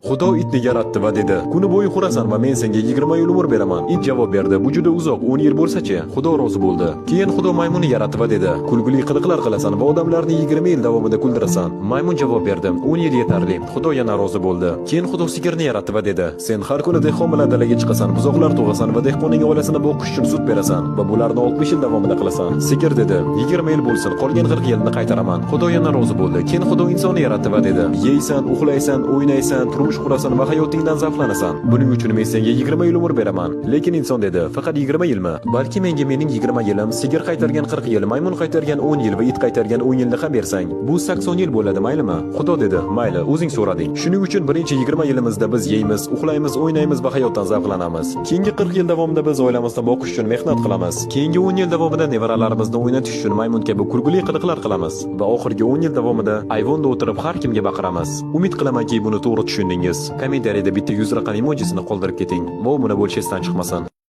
Xudo itni yaratdi va dedi: "Kuni bo'yi hurasan va men senga 20 yil umr beraman." It javob berdi: "Bu juda uzoq, 10 yil bo'lsa-chi?" Xudo rozi bo'ldi. Keyin Xudo maymunni yaratdi va dedi: "Kulgili qiliqlar qilasan va odamlarni 20 yil davomida kuldirasan." Maymun javob berdi: "10 yil yetarli." Xudo yana rozi bo'ldi. Keyin Xudo sigirni yaratdi va dedi: "Sen har kuni dehqon bilan dalaga chiqasan, buzoqlar tug'asan va dehqonning oilasini boqish uchun sut berasan va bularni 60 yil davomida qilasan." Sigir dedi: "20 yil bo'lsin, qolgan 40 yilni qaytaraman." Xudo yana rozi bo'ldi. Keyin Xudo insonni yaratdi va dedi: "Yeysan, uxlaysan, o'ynaysan, turmush qurasan va hayotingdan zavqlanasan. Buning uchun men senga 20 yil umr beraman." Lekin inson dedi: "Faqat 20 yilmi? Balki menga mening 20 yilim, sigir qaytargan 40 yil, maymun qaytargan 10 yil va it qaytargan 10 yilni ham bersang, bu 80 yil bo'ladi, maylimi?" Xudo dedi: "Mayli, o'zing so'rading." Shuning uchun birinchi 20 yilimizda biz yeymiz, uxlaymiz, o'ynaymiz va hayotdan zavqlanamiz. Keyingi 40 yil davomida biz oilamizni boqish uchun mehnat qilamiz. Keyingi 10 yil davomida nevaralarimizni o'ynatish uchun maymun kabi kulgili qiliqlar qilamiz va oxirgi 10 yil davomida ayvonda o'tirib har kimga baqiramiz. Umid qilamanki, buni to'g'ri tushundingiz. Kommentariyada bitta 100 raqam emojisini qoldirib keting va obuna bo'lish esdan chiqmasin.